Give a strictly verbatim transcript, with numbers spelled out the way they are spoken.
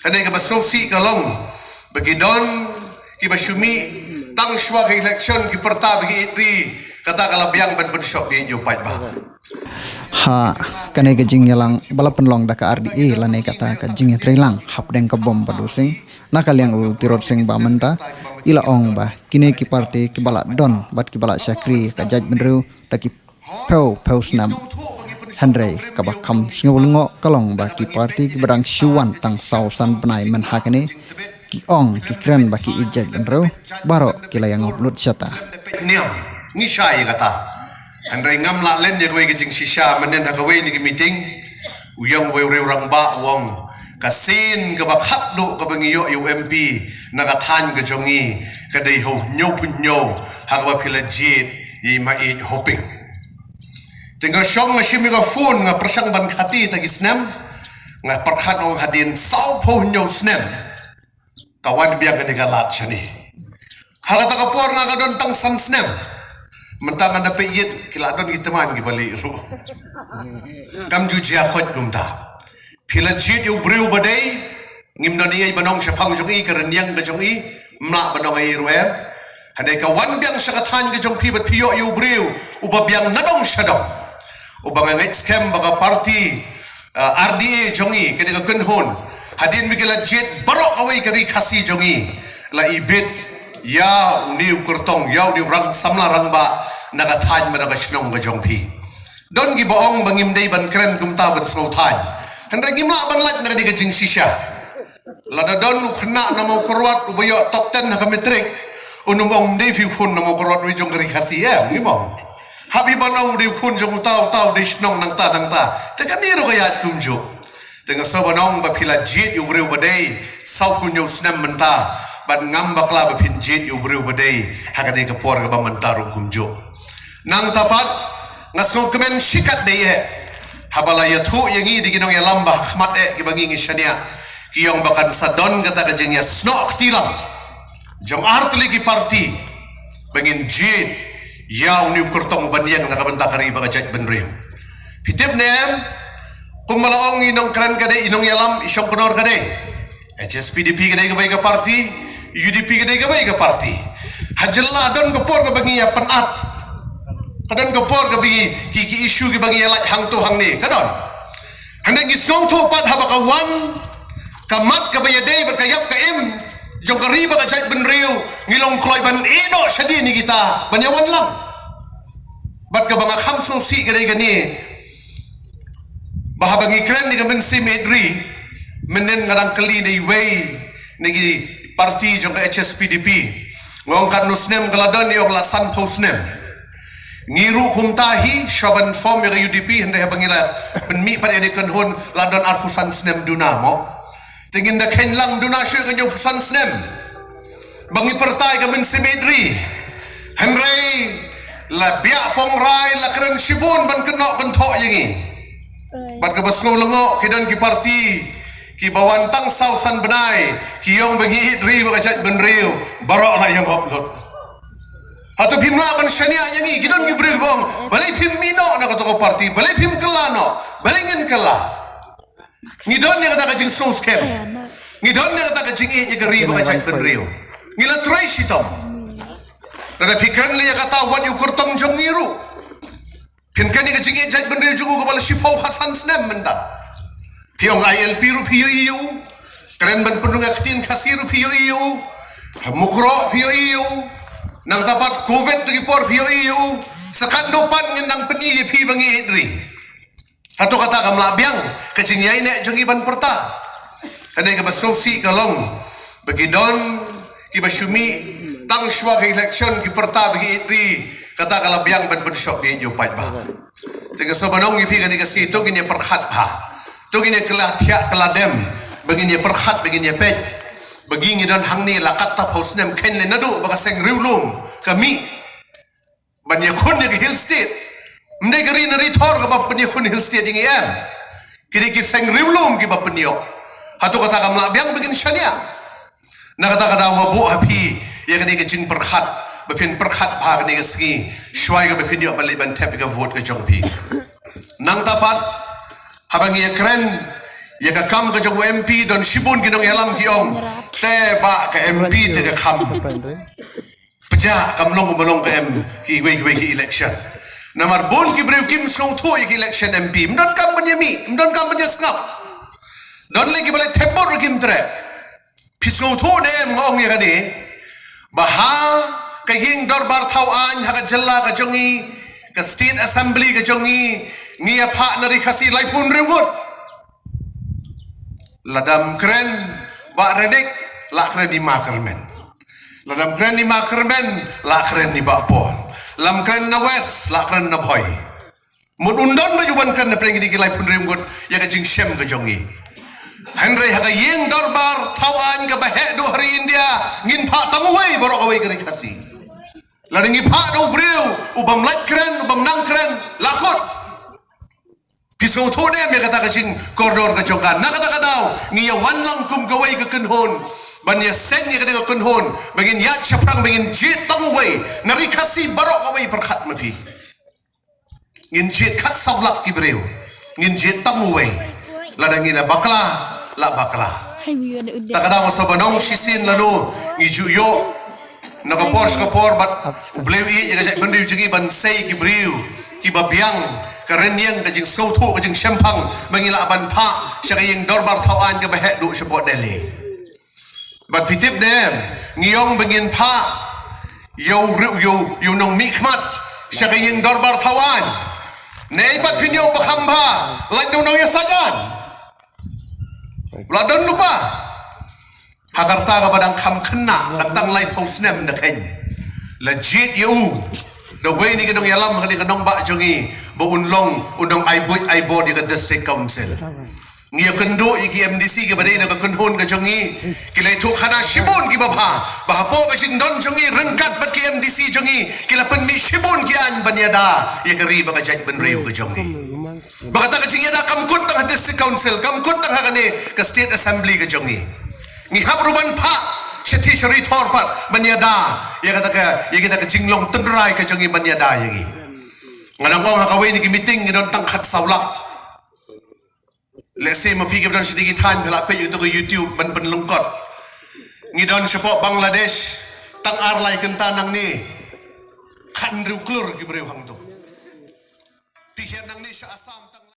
Hynrei kaba sngewsih ka long ba ki don kiba shu mih tang shuwa ka election ki pyrta ba ki ïeit ri, kata ka la biang ban pynshoh beit ïa u paidbah. Ha kane ka jingïalang ba la pynlong da ka R D A lane kata ka jingïatreilang hapdeng ka bom ba dusing, na ka liang u Tirot Sing Bah mynta i la ong ba kine ki parti kiba la don bad kiba la shakri ka jaitbynriew da ki phew phew snem. Hynrei kaba kham sngewlyngngoh ka long ba ki parti kiba dang shu wan tang saw san bnai mynta kane, ki ong ki kren ba ki ïeit jaitbynriew, baroh ki la ïa ngop lut shata. Niam, ngi shai kata. Hynrei ngam lah len ïa kawei ka jingshisha, mynnin ha kawei na ka meeting u ïong uwei u rangbah u ong, ka sien kaba khatduh kaba ngi ïoh ïa u M P na ka thaiñ ka jong ngi ka dei ha u hynñiew phew hynñiew ha kaba phi la jied ïa i Maieit Hoping. Te nga shong nga shim ïa ka phone, nga pyrshang ban khati ta ki snem, nga pyrkhat ong hadien saw phew hynñiew snem ka wan biang kane ka lad shane. Ha kata ka por nga ka don tang san snem. Mynta nga da peit ïit ki la don ki tymmen kiba lieh ruh. Kam ju jia koit kumta. Phi la jied ïa u briew ba dei, ngim don ei ei ban ong shaphang jong i, ka rynïeng ka jong i, mlah ban ong ei ruh em. Hynrei ka wan biang sha ka thaiñ ka jong phi bad phi ïoh ïa u briew uba biang na dong sha dong, uba nga ngeit skhem ba ka parti, uh, R D A jong i, ka dei ka kynhun, hadien ba ki la jied baroh kawei ka ri Khasi jong i, la ibit ïa une u kyrtong, ïa une u rang samla rangbah na ka thaiñ bad na ka shnong ka jong phi. Don kiba ong ba ngim dei ban kren kumta ban sngewthuh. Hynrei ngim lah ban lait na ka dei ka jingshisha. Lada don u khynnah na Mawkyrwat uba ïoh top ten ha ka matric, un ym ong dei phi u khun na Mawkyrwat, u dei jong ka ri Khasi em, ngim ong. Hap hi ban ong u dei u khun jong uta uta, u dei shnong nangta nangta. Te kane ruh ka ïaid kumjuh. Te nga sngew ban ong ba phi la jied ïa u briew ba dei saw phew hynñiew snem mynta, bad ngam bakla ba phin jied ïa u briew ba dei ha kane ka por kaba mynta ruh kumjuh. Nangta pat nga sngewkmen shikatdei eh haba la ïathuh ïa ngi da ki nongïalam ba ha khmat eh kiba ngi ngi shaniah, ki ong ba kan sa don kata ka jingïasnoh kti lang jong artylli ki parti ba ngin jied ïa une u kyrtong ba niang na ka bynta ka ri bad ka jaitbynriew. Phi tip ne em, kumba la ong i nongkren ka dei, i nongïalam, i shongknor ka dei, H S P D P ka dei kawei ka parti, U D P ka dei kawei ka parti. Ha jylla don ka por kaba ngi ïa pynat, ka don ka por kaba ngi, ki, ki issue kiba ngi ïa lait hangto hangne, ka don. Hynrei ngi sngewthuh pat haba ka wan ka mat kaba ïadei bad ka ïap ka im jong ka ri bad ka jaitbynriew, ngi long kloi ban ïehnoh shadien ïa kita ban ïa wan lang. Bad kaba nga kham sngewsih ka dei kane, ba haba ngi kren ïa ka mynsiem ïeit ri, mynnin nga dang kylli na iwei na ki parti jong ka H S P D P, nga ong katno snem ka la don, i ong la san phew snem. Ngi ruh kumta hi, shuwa ban form ïa ka U D P, hynrei haba ngi la pynmih pat ïa ka kynhun la don arphew san snem duna mo. Te ngin da kheiñ lang duna shuh ïa ka hynñiew phew san snem ba ngi pyrta ïa ka mynsiem ïeit ri. Hynrei la biah pong rai, la kren shibun ban kynnoh kynthoh ïa ngi. Bad kaba sngewlyngngoh, ki don ki parti kiba wan tang saw san bnai, ki ong ba ngi ïeit ri bad ka jaitbynriew, baroh la ïa ngop lut. Hato phim lah ban shaniah ïa ngi? Ki don ki briew ba ong, balei phim mih noh na kato ka parti, balei phim kylla noh, balei ngin kylla? Ngi don ïa kata ka jingsngewskhem, ngi don ïa kata ka jingïeit ïa ka ri bad ka jaitbynriew. Ngi la trei shitom. Lada phi kren leh ïa kata, wat ïa u kyrtong jong ngi ruh. Phin kren ïa ka jingïeit jaitbynriew jong u kaba la shiphew phew san snem mynta. Phi ong I L P ruh phi ïohi ïa u, kren ban pynrung ïa ka ktien Khasi ruh phi ïohi ïa u, Mukroh phi ïohi ïa u, nangta pat Covid tu ki por phi ïohi ïa u. Sa katno pat ngin nang pyni ïa phi ba ngi ïeit ri? Hato kata kam lah biang ka jingïaineh jong ngi ban pyrta? Hynrei kaba sngewsih ka long ba ki don kiba shu mih tang shuwa ka election ki pyrta ba ki ïeit ri, kata ka la biang ban pynshoh beit ïa u paidbah. Te nga sngew ban ong ïa phi kane ka sngi, to ngin ïa pyrkhat bha, to ngin ïa kylla thiah kylla dem, ba ngin ïa pyrkhat, ba ngin ïa peit, ba ngi ngi don hangne la katto phew snem, kheiñ lei naduh ba ka seng riewlum ka mih ban ïakhun ïa ka Hill State. Ym dei ka ri na ri thor kaba pynïakhun Hill State ïa ngi em. Ki dei ki seng riewlum kiba pynïoh. Hato kata kam lah biang ba ngin shaniah? Na kata ka daw nga buh ha phi ïa kane ka jingpyrkhat, ba phin pyrkhat bha kane ka sngi shuwa ïa kaba phin ïoh ban leit ban thep ïa ka vote ka jong phi. Nangta pat, haba ngi ïa kren Ïa ka kam ka jong u M P don shibun ki nongïalam ki ong, te ba ka M P te ka kam pjah, kam long ba long ka M P kiwei kiwei ki election. Namar bun ki briew kim sngewthuh ïa ki election M P. Ym don kam ban ïa mih, ym don kam ban ïa sngap. Don lei kiba leit thep vote ruh kim treh. Phi sngewthuh ne em nga ong ïa kane? Ba ha ka ïing dorbar thaw aiñ ha ka jylla ka jong ngi, ka state assembly ka jong ngi, ngi ïa phah na ri Khasi laiphew hynriew ngut. Lada ym kren Bah Renick, la kren i Ma Kyrmen. Lada ym kren i Ma Kyrmen, la kren i Bah Paul. Lada ym kren na West, la kren na Bhoi. Mut un don ba ju ban kren na pdeng kine ki laiphew hynriew ngut ïa ka jingshem ka jong ngi. Hynrei ha ka ïing dorbar thaw aiñ kaba heh duh ha ri India, ngin phah tang uwei baroh kawei ka ri Khasi. Lada ngi phah da u briew u bym lait kren, u bym nang kren, la kut. Phi sngewthuh ne em ïa kata ka jingkordor ka jong ka? Na kata ka daw ngi ïa wan lang kum kawei ka kynhun ban ïa seng ïa kata ka kynhun, ba ngin ïaid shaphrang, ba ngin jied tang uwei na ri Khasi baroh kawei pyrkhat ma phi. Ngin jied khatsaw lak ki briew, ngin jied tang uwei. Lada ngi la bakla, la bakla. Ta ka daw nga sa ban ong shisien lano, ngi ju ïoh na ka por sha ka por bad U Blei u ïeit ïa ka jaitbynriew jong ngi ban sei ki briew kiba biang ka rynïeng, ka jingsngewthuh, ka jingshemphang, ba ngi lah ban phah sha ka ïing dorbar thaw aiñ kaba heh duh shapoh Delhi. Bad phi tip ne em, ngi ong ba ngin phah ïa u riew, ïa u, ïa u nongmihkhmat sha ka ïing dorbar thaw aiñ. Nei pat phin ïoh ba kham bha, lait na u nongïasaid aiñ. La don lypa. Ha ka rta kaba dang kham khynnah, dang tang laiphew snem da kheiñ, la jied ïa u da uwei na ki nongïalam ha kane ka nongbah jong ngi ba un long u nongai buit ai bor ïa ka District Council. Ngi ïa kynduh ïa ki M D C kiba dei na ka kynhun ka jong ngi, ki la ïathuh khana shibun kiba bha, ba hapoh ka jingdon jong ngi ryngkat bad ki M D C jong ngi, ki la pynmih shibun ki aiñ ban ïada ïa ka ri bad ka jaitbynriew ka jong ngi. Ba kata ka jingïada kam kut tang ha District Council, kam kut tang ha kane ka State Assembly ka jong ngi. Ngi hap ruh ban phah shathie sharithor pat ban ïada ïa kata ka, ïa kata ka jinglong tynrai ka jong ngi ban ïada ïa ngi. Nga dang ong ha kawei na ki meeting ngi don tang khatsaw lak. Lehse ma phi kiba don shane ki thaiñ phi lah peit ïa kata ka YouTube ban pynlyngkot. Ngi don shapoh Bangladesh tang ar lai kynta nangne, khathynriew klur ki briew hangto. Phi khet nang